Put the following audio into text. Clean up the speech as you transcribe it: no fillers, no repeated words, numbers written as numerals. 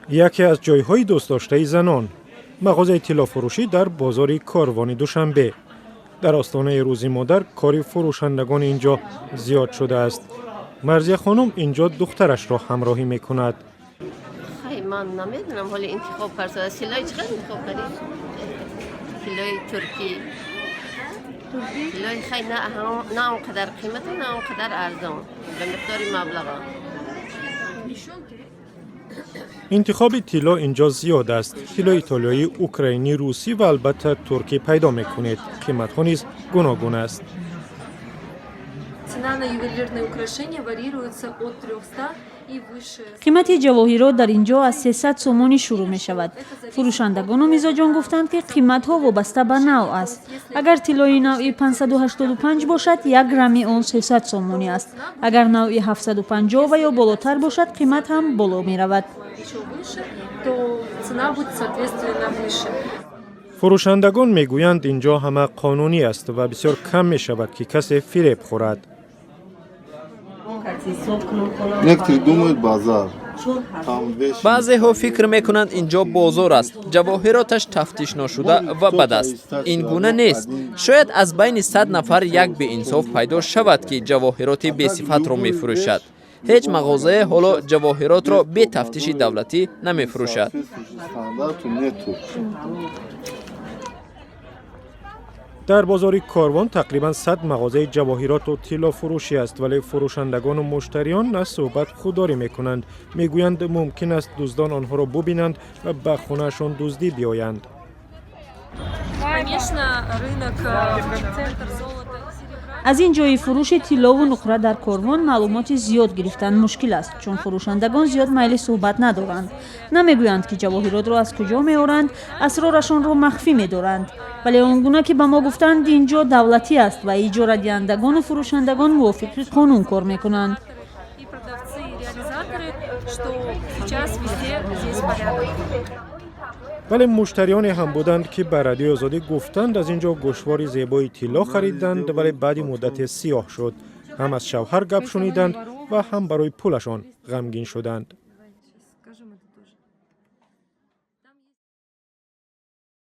Яке аз ҷойҳои дӯстдоштаи занон, мағозаи тиллофурӯшӣ дар бозори Корвони Душанбе. Дар остонаи Рӯзи модар кори фурӯшандагони ин ҷо зиёд шудааст. Марзия хонум ин ҷо духтарашро ҳамроҳӣ мекунад. Хай, ман намедонам, ҳоли интихоб карда. Тиллои чӣ қадр интихоб кардӣ? Тиллои туркӣ, тиллои хай, на он қадар қимату, на он қадар арзон, ба миқдори маблаға. Интихоби тилло ин ҷо зиёд аст. Тиллои итолиёӣ, украинӣ, русӣ ва албатта туркӣ пайдо мекунед. Қиматҳо низ гуногун аст. Цена на ювелирные украшения варьируется от 300 и выше. Қимати ҷавоҳирот дар ин ҷо аз 300 сомонӣ шурӯъ мешавад. Фурӯшандагону мизоҷон гуфтанд, ки қиматҳо вобаста ба навъ аст. Агар тиллои навъи 585 бошад, як грамми он 300 сомонӣ аст. Агар навъи 750 ва ё болотар бошад, қимат ҳам боло меравад. Еще выше, то цена будет соответственно выше. Фурӯшандагон мегӯянд, ин ҷо ҳама қонунӣ аст ва бисёр кам мешавад, ки касе фиреб хӯрад. Некоторые думают, базар. Там вещи. Баъзеҳо фикр мекунанд, ин ҷо бозор аст, ҷавоҳироташ тафтишношуда ва бад аст. Ин гуна нест. Шояд аз байни 100 нафар як беинсоф пайдо шавад, ки ҷавоҳироти бесифатро мефурӯшад. Ҳеҷ мағозае ҳоло ҷавоҳиротро бе тафтиши давлатӣ намефурӯшад. Стандарту нету. Дар бозори Корвон тақрибан 100 мағозаи ҷавоҳироту тиллофурӯшӣ аст, вале фурӯшандагону муштариён аз суҳбат худдорӣ мекунанд. Мегӯянд, мумкин аст дуздон онҳоро бубинанд ва ба хонаашон дуздӣ биёянд. Конечно, рынок, центр золота и серебра. Аз ин ҷои фурӯши тиллову нуқра дар Корвон маълумоти зиёд гирифтан мушкил аст, чун фурӯшандагон зиёд майли суҳбат надоранд. Намегӯянд, ки ҷавоҳиротро аз куҷо меоранд, асрорашонро махфӣ медоранд. Вале он гуна ки ба мо гуфтанд, ин ҷо давлатӣ аст ва иҷорадиҳандагону фурӯшандагон мувофиқи қонун кор мекунанд. И продавцы, и реализаторы, что сейчас везде здесь порядок. Вале муштариёне ҳам буданд, ки ба Радиои Озодӣ гуфтанд, аз ин ҷо гӯшвори зебои тилло хариданд, вале баъди муддате сиёҳ шуд. Ҳам аз шавҳар гап шуниданд ва ҳам барои пулашон ғамгин шуданд.